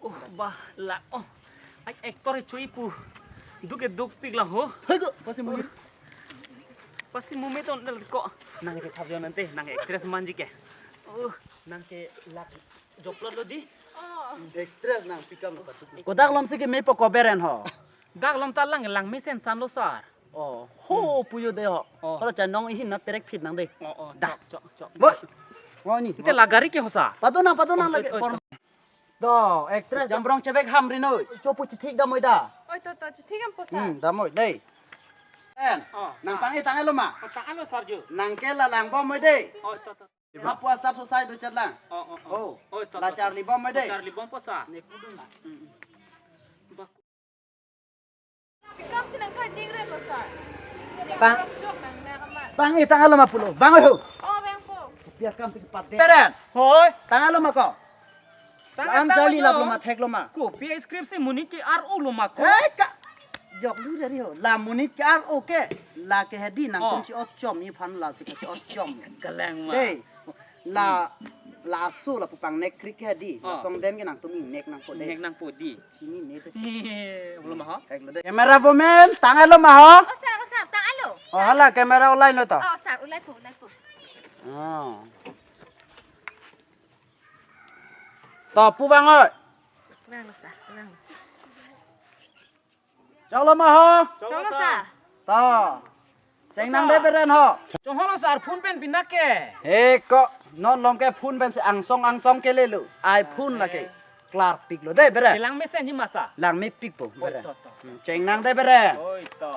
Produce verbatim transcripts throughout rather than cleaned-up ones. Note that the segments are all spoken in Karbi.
Oh, bah, la, oh. Ai, actor chui pu. Duk ke dukpik la ho. Hei ko, pasi mumi. Pasi mumi ton dal ko. Nang ke thap jo nante, nang actress manji ke. Oh, nang ke lak joplot lo di. Oh. Actress nang pikam lo patu. Kodak lom si kemepo ko Beren ho. Dak lom ta lang, langme sensan lo sar. Oh, ho puyo de ho. Oh. Hala chanong ihin na terek phit nang de. Oh, oh, Da. Chok, chok, chok. Bo. Ngo ni. Ite la gari ke hosa. Patu nang, patu nang Oh, lagi. Oh, oh. Por- Do, actress Jamrong chebek ham ri noi. Chopu chithik damoi da. Oi, to, to, chithik am posa. Hmm, damoi dei. En, Oh, nang sa. Pang-e tang-e lo ma? Oh, tang-e lo sar jo. Nang ke la lang bomoi dei. Oh, to, to. Apu asap sosai do chat lang. Oh, oh, oh. Oh. Oh, to, La to, to. Charlie bomoi dei. Charlie bom posa. Ne kudun na. Hmm, hmm. Bak- Kam si nang karding re ko sar. Bang. Jok nang na kamat. Bang-e tang-e lo ma pulo. Bang-e ho. Oh, bang po. Biar kam si kepat de. Beren. Hoi. Tang-e lo ma ko. Tang-e Lam tang-e jali jo. Lap lo ma thek lo ma. Kopi script si monit ke-aro lo ma ko. Eh, ka. Jok lu dari ho. La monit ke-aro ke. La ke hedi nang Oh. Tum chi ot chom ni phan la si ka chi ot chom. Galang ma. Dei. La, la aso lapu pangnek krik ke di. Oh. Song den ke nangtum ingnek nangpo dei. Ingnek nangpo di. Sini ne pe. Hehehe, belum maha. Thek lo dei. Camera woman, tang-e lo ma ho? Oh, sar, oh, sar, tang-e lo. Oh, hala camera ulai lo to. Oh, sar, ulai po, ulai po. Oh. To, pu bang oi. Kurang lo, sar, kurang lo. Chok lo ma ho? Chok lo, sar. To. Cheng nang de Beren ho. Chok ho lo sar, phone pen pinak ke. He ko, non lom ke phone pen si angsong angsong ke le lo. Ai phone la ke. Klar pik lo de Beren. Kelang mesen ni masa. Lang mepik po Oh, Beren. To, to. Hmm, cheng nang de Beren. Oi, to.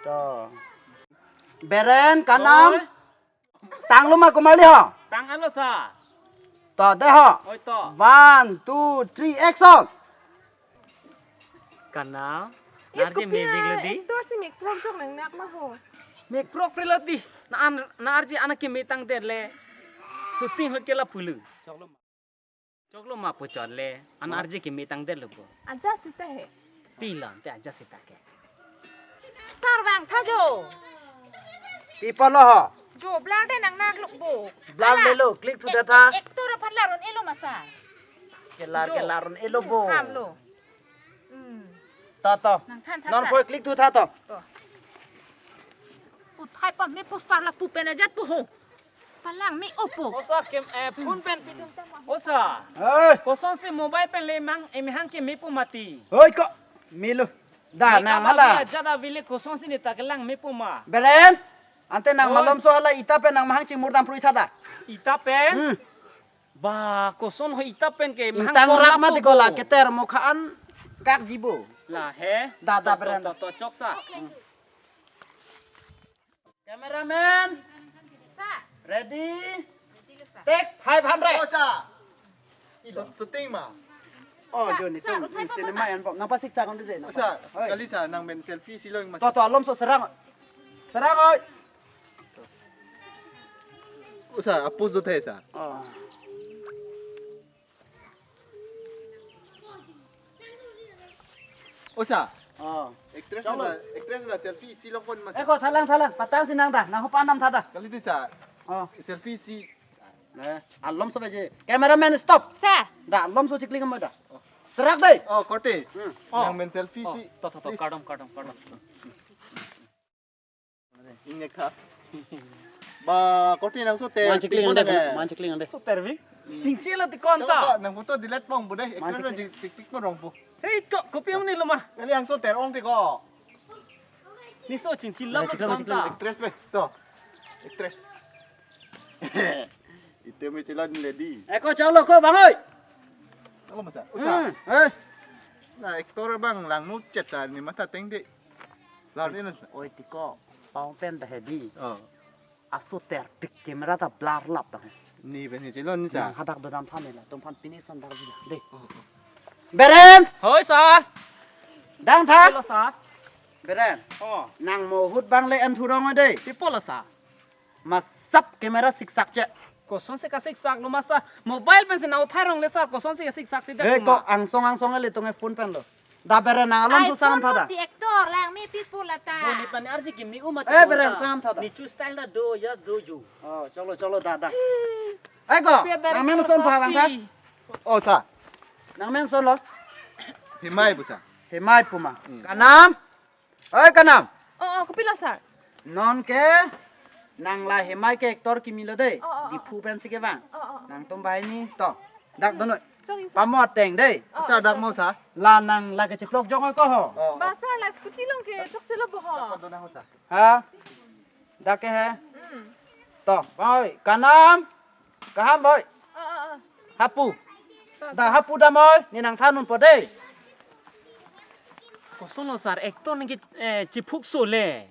To. Beren kanam. Oi. Tang lo ma kumali ho? Tang-e lo sar. To, de ho. Oi to. One, two, three, action. Kanam. Is Narji kopia mepik lo di. Actor si mekprok jok nang nak ma ho. Mekprok pri lo di. Na an, narji anak ke metang der le. Shooting hot ke la pulu. Chok lo ma. Chok lo ma pu chot le, an arje ke metang det lo pu. Aja sita he. Pi lo, ante aja sita ke. Sar vang tha jo. Pi palo ho? Jo blur de nang nak lok bo. Blur de lo, click thu da tha. Ek, ek, actor aphan laron elo masa. Ke lar, Jo. Ke laron elo bo. Ham lo. Hmm. Ta to. Nang than tha Non sa. Poi click thu tha to. To. Uthai pa me poster la pu pen ajat pu ho. Palang me opo. Osa kem, eh, phone pen. Osa. Hei. Kosonsi mobile pen le mang, eh, mehang ke me pu mati. Hoi ko. Milo. Da, nang hala. Ajat avile kosonsi ne ta kelang me pu ma. Beren. Ante nang Hoi. Malom so hala ita pen nang mahang chimur dam prui tha da. Ita pen? Hmm. Ba, koson ho ita pen ke, mahang Intang kola rak mati kola, kobo. Keter mokha an kak jibo. La he. Da, da, To, to, Beren. To, to, chok sa. Cameraman. Sa. Ready. Ready lo sa. Take five hundred. Oh, sa. Iso, shooting ma. Oh, Sa, Joni, sa, tum, uthai pa cinema mata. Yan po. Nang pasik sa kon de. Oh, sa. Hoi. Kali sa, nang men selfie si lo mas. To, to, alom so serang. Serang, oi. Usa, apus do the sa. Oh. Usa. Oh. Actress Chalo. La, actress la selfie si lo pon mas. Eko, thalang, thalang. Patang si nang da. Nang ho panam tha da. Kali di sa. Oh. Selfie si. Eh, alom so beje. Cameraman stop. Sir. Da, alom so chikling mo da. Oh. Serak dei. Oh, korte. Hmm. Oh. Nang men selfie Oh. Si. To, to, to, Please. Kardom, kardom, kardom. Ingnek tha. Ba, korte nang so te. Man chikling ande, man chikling ande. So tervi. Chingchi la ti kon ta. Nang photo delete pong bu dei. Man Ekran chikling. Tik tik mo rong pu. Hei, ko, kopi ni lo ma. Kali ang so ter ong ti ko. Ni so chingchi la Chikling, ma chikling. Actress be. To. Actress. Ite me chila ni lady. Eko chalo ko bang oi. Halo masa. Usa. Hmm, eh. Na actor bang lang nu chet sa ni mata teng de. Lar ni na. Oi tiko. Pau pen da hedi. Oh. Aso ter pik camera ta blur lap ta. Ni ben ni chilon ni sa. Nang hadak dodam than ni la. Tum phan pini son dak ji. De. Oh, oh. Beren. Hoi sa. Dang tha. Halo sa. Beren. Oh. Nang mohut bang le en thurong de. People sa. Masap camera siksak che. Kosonsi kasiksak lo masa. Mobile pen si na uthai rong le sar kosonsi kasiksak si He dak ko ma. Angsong angsong le tong e phone pen lo. Da Beren nang alom I susang phone tha da. Ti actor lang mi people la ta. Bo ni pani arji kimi uma Eh, Beren sam tha da. Ni chu style da do ya do ju. Oh, chalo chalo da da. Ai ko, Pia dari nang men son pha lang tha. Kursi. Oh, sa. Nangmen kosonlo? Hemai pu sir. Hemai pu ma. Hmm. Kanam? Oi, Kanam. Oh, oh, kopilo sir? Non ke nang la Hemai ke actor kimi lo dei. Oh, oh, oh. Diphu pensi kevang. Oh, oh, oh. Nangtum banghini to. Dak dun noi. Chori, sir. Pamo ateng dei. Oh, sir, oh, dak mo, sir. La nang la ke chiplok jong oi ko ho. Oh. Ba sir, la scooty along ke chokchelo bo ho. Dak dun ho, sir. Ha? Dak ke he. Hmm. To, oi, Kanam. Kaham oi. Oh, oh, oh. Hapu. To, to. Da hapu dam oi, ne nangthan unpo dei. Kosonlo sir, actor nangke, eh, chiphukso le.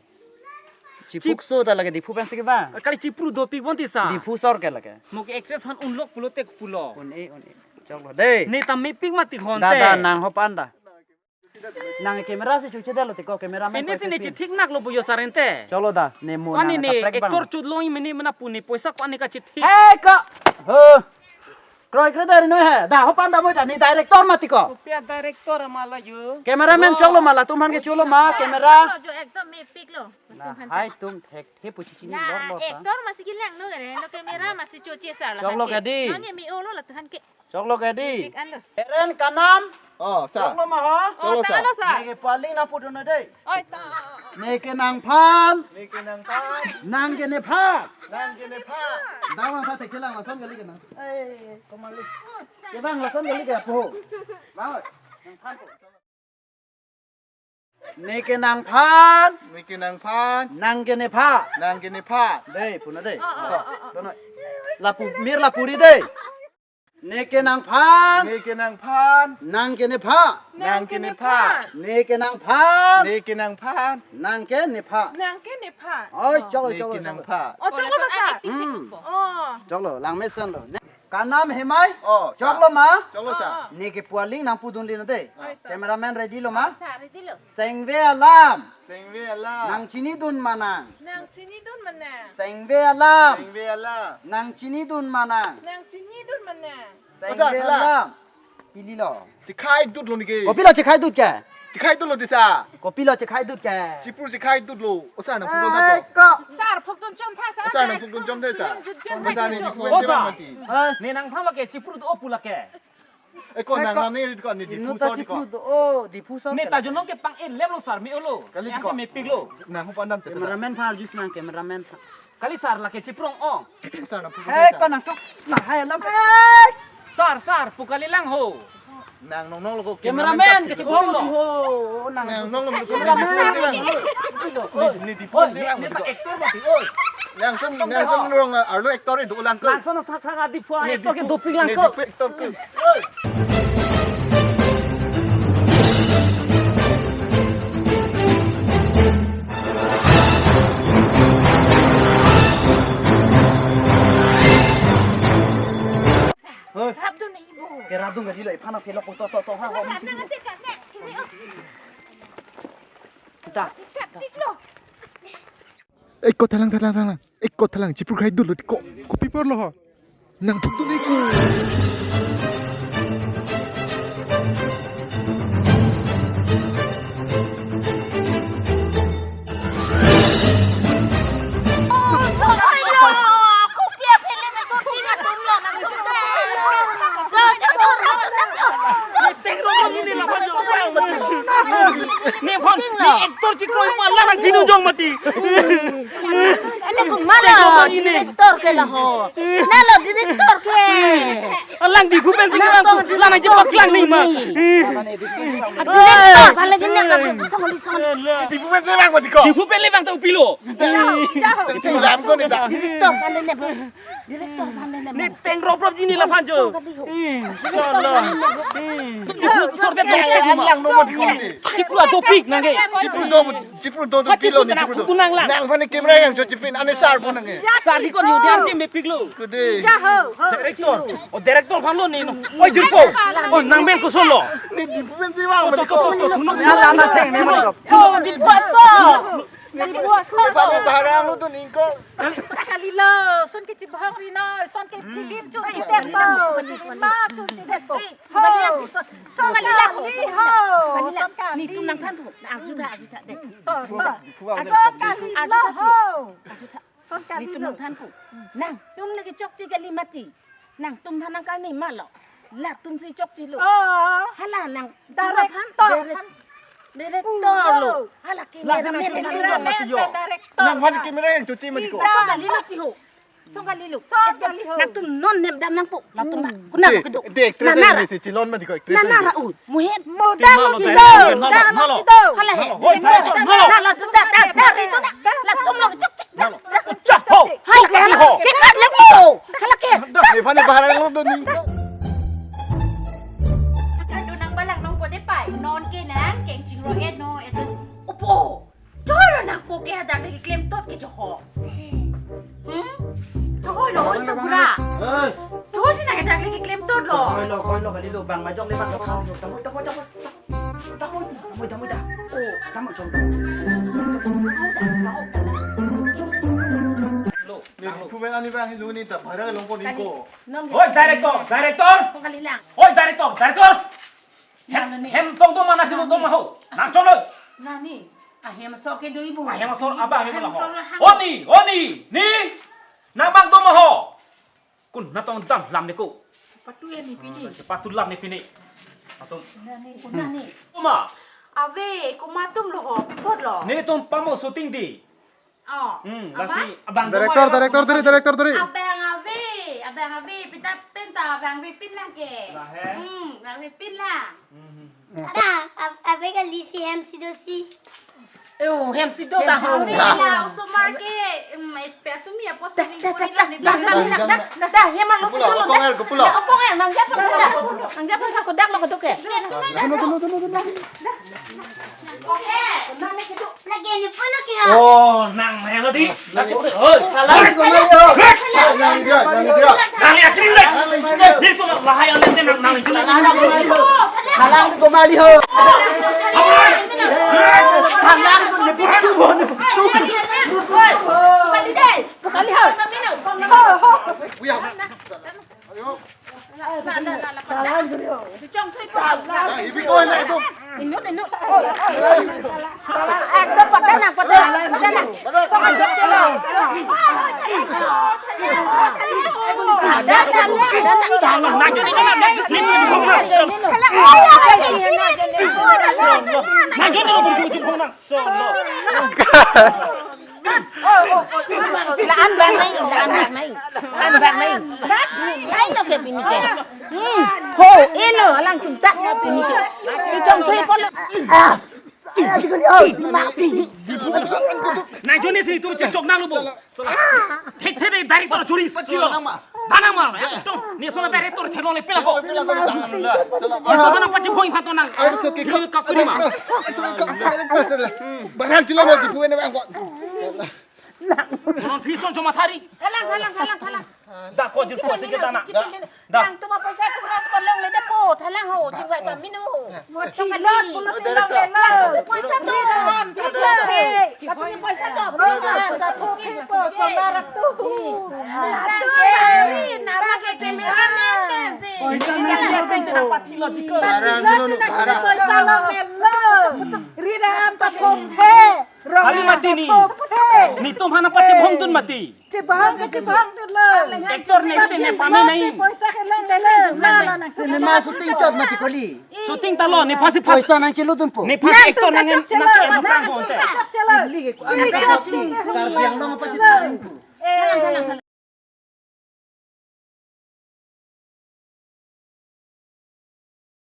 Chiphukso ta lake Diphu pensi kevang. Kali chipru dopik bon ti sir. Diphu sor ke lake. Mo ke actress aphan unlok pulote pulo. Un-e, un-e. Choklo dei. Ne ta mepik mati hon te. Da, da, nang hopan da. Nang camera si chochedetlo tiko, cameraman. Pini si ne chethik naklo bo yo sir ente. Choklo da, ne mo. Ko-an nang ne kaprek bang. Actor chotlo mene mena pu ne poisa ko-an ne kachethik. Hei ko. Ho. Kroikre dari noi he. Da hopan dam oi ta, ne director mati ko. Kopi a-director ma la yo. Cameraman. Oh. Choklo ma, latum aphan ke choklo ma, camera. Jo ekdom mepiklo. Na, latum aphan ta. Hai tum thek he pu chichini. Na, lor lor ta. Actor masi kelang no gare, lo camera masi choche sir la. Choklo aphan ke. Kadi. Non ye me-olo latum aphan ke. Choklo kadi. Tik an lo. Eren Kanam. Oh, sir. Choklo ma ho? Choklo, oh, sir. Tanglo, sir. Ne ke pu aling nangpudun dei. Oi, ta. Ne ke nangphan. Ne ke nangphan. Nang ke nephan. Nang ke nephan. Dawang sa thekelang lason kali ke nang. Eh, komali. Kevang lason kali ke apo. Bang, nangphan ko. Ne ke nangphan. Ne ke nangphan. Nang ke nephan. Nang ke nephan. Dei, puno dei. Oh, oh, to, oh, oh. Dono. Lapu, mir lapu ri dei. Ne ke nangphan. Ne ke nangphan. Nang ke nephan. Nang ke nephan. Ne ke nangphan. Ne ke nangphan. Nang ke nephan. Nang ke nephan. Oi, oh. Choklo, ne choklo, ke choklo. Nangphan. Oh, choklo ma sir. Hmm. Oh. Choklo, langmesen lo. Ne, Kanam Hemai. Oh, sir. Choklo ma. Choklo, sir. Oh, oh. Ne ke pu aling nangpudun lino dei. Oh. Cameraman ready lo ma? Oh, sir, ready lo. Sengve alam. Sengve alam. Nang chinidun ma nang? Nang chinidun ma nang? Sengve alam. Sengve alam. Nang chinidun ma nang? Nang chinidun ma nang? Sengve alam. Pililo. Chekhaidutlo neke. Kopilo chekhaidut ke? Chekhaidutlo dei sir. Kopilo chekhaidut ke? Chipru chekhaidutlo. O sir nangphukdun tha to. Ai ko. Sir, phukdun chom tha sir. O sir nangphukdun chom tha sir. Phukdun chom tha. O sir ne Diphu pensi vang mati. Ne nangthanlo ke chipru do-o pu lake. Eh, ko nang lam ne ri ko, ne Diphu sor ko. Inut ta chipru do-o, Diphu sor. Ne ta jonong ke pang-e leplo sir, me-olo. Kali ko. Yang ke mepiklo. Nang hopan dam te. Cameraman aphan arju nang, cameraman aphan. Kali sir lake chipru ong-o. Sir nangphu. Hei, ko nang tok. Lahai alam. Hei. Sir, sir, pu kalilang ho. Nang nong nong lo ko. Cameraman ke chipru ong ho. Nang nong nong lo ko. Cameraman. Ne, ne Diphu pensi vang mati ko. Actor mati, oi. Langsung, langsung rong arlo actor itu ulang ko. Langsung sa thang a Diphu actor ke dopik lang ko. Ne Diphu actor ko. Hoi. Rapdun ibu. Ke rapdun gadi lo, iphan ke lo, to, to, to, ha, ha. Kita. Tik lo. Eh, ko thalang, thalang, thalang. Eh, ko thalang, chipru khaidutlo, ko, kopi apor lo ho. Nangphukdun-e ko. Nephan, ne actor chikoi ma la nang chinu jong mati. Ane ko ma la, director ke la ho. Na lo director ke. Alang Diphu pensi kevang ko, la nang chepak lang ni ma. Director, balik ini, balik. Sangli, sangli. Diphu pensi vang mati ko. Diphu pen le vang ta kopilo. Jao, jao. Itu lam ko ne ta. Director, balik ini. Director aphan le ne. Ne teng rop rop jini la aphan jo. Inshallah. Diphu sor ke. Alang no mo dikon te. Chipru a dopik nang ke. Chipru do, chipru do, do pilo ne chipru do. Nang aphan ne camera yang jo chipin ane sar pon nang ke. Sar dikon yo diar chim mepiklo. Kode. Ja ho, ho. Director. O director aphan lo ne no. Oi jirpo. O nangmen kosonlo. Ne Diphu pensi vang. O to to to to. Ya la na theng ne mo. To Diphu so. Diphu so. Bhara ang lo to ningko. Kalilo, son ke chibohong ri noi, son ke film chun chidet po, cinema chun chidet po. Ho. Son kali la ho. Kali ho. Kali la. Son kali. Netum nangthan tho. Arju tha, arju tha dei. To, to. Son kali lo ho. Arju tha. Son kali lo. Netum nangthan tho. Nangtum lake chokche kali mati. Nangtum aphan nang kali ma lo. Latum si chokche lo. Oh. Hala nang Director. Direct-, director lo. Hala cameraman. Cameraman, director. Nang van camera yang cuci mati ko. Song kali lo kiho. Song kali lo. Song kali ho. Latum non nem dam nangpo. Latum na. Kuna ko do. Actress na na ini si chilon mati ko actress. Na na ra u. Muhet. Mo dam lo sido. Dam lo sido. Hala he. Hoi, director, na lo. Na lo da da da da. Latum lo chokche. Hai, kali ho. Kikat lang po. Hala ke. Ni phani bahar lo do ni. Kado nang balang nong po de pai. Non ke nang keng chingro et no et. Upo. Cholo nang po ke hadak lagi klem tot ke joho. Hmm? Joho lo oi sabura. Eh. Joho si nang hadak lagi klem tot lo. Koi lo, koi lo kali lo bang majok le bang kam lo. Tamu tamu tamu. Tamu, tamu, tamu, tamu. Oh. Tamu, tamu, tamu. Lo, ni lo. Phuben ani bang lo ni ta bhara long ko ni ko. Hoi, director, director. Kong kali lang. Hoi, director, director. Hem, nang ni. Hem tong tong mana sih tong maho. Nang cholo. Nang ni. Ahem so ke dui bu. Ahem so abang ni maho. Oni, oni, ni. Nang bang tong maho. Kun natong dam lam ne ko. Patu ya ni pini. Sepatu lam ne pini. Atum. Nani, kuna ni. Uma. Ave, kuma tum lo ho, pipot lo. Netum pamo shooting di. Oh. Hmm, apa? Lasi abang director, director duri, director duri. Abang ave, abang ave, pita penta abang ave pin lang ke. Lah, he. Hmm, abang ave pin lang. Hmm. Ada, ab-, ave kali si hem si do si. Oh, hem si do ta ho. Ave la, osomar ke, em, eh, pe tumi apo da, si da, da, da, da, da, da, da, da, hem lo si do lo da. Kopula, kopula. Kopula, nang japa da. Nang japa da ko dak lo ko do ke. Tunu, tunu, tunu, tunu. Oke, nang ni kitu. Lagi ni pun lagi ha. Oh, nang melody. Lagi pun. Oi. Salam ko mali ho. Nang dia, nang dia. Nang ni acring deh. Ni tu lahai ale nang nang ni. Salam ko mali ho. Salam ko mali ho. Salam ko ni putu bo ni putu. Kali deh. Kali ha. Ho ho. Uya. Ayo. Inut, inut. Oi, oi, oi. Ekdom pakai nang, pakai nang, pakai nang. Sama cocok lo. La-an bang nai, la-an bang nai. La-an bang nai. Nai lo ke pini ke. Hmm. Ho, elo, alang tum tak lo pini ke. Ichong thui polo. Ah. Ay, adi ko liyo, si Ma. Nang joni sini tu cocok nang lo bo. Thek thek dei director churi. Pachilo nang ma. Danang ma, ya, tong. Ni sola director thelong le pila ko. Itu mana pachi point phato nang. Ayo, so ke. Ini kakuri ma. Barang chilo na di puwe na bang ko. Konon phison choma thari. Thalang, thalang, thalang, thalang. Da ko jir ko tiket dana. Da. Nang tuma paisa ko cross ko long le depo, thalang ho, chingvai pamino. Mo chilot pulo pulo le lo. Paisa do. Katuni paisa do. Paisa do. Paisa do. Paisa nang kilo dikit. Barang dulu, barang. Paisa lo melo. Rira am ta khom he. Kali mati ni. Nitum hana pachebhong dun mati. Chebhong ke chebhong dun lo. Actor ne te ne pame nai. Paisa ke lang lang. Cinema shooting chot mati koli. Shooting ta lo, ne phasi phasi. Paisa nang chelo dun po. Ne phasi actor nang nang chelo nang po te. Ili ke ko ang ka chi. Karbi Anglong apa chi. Eh.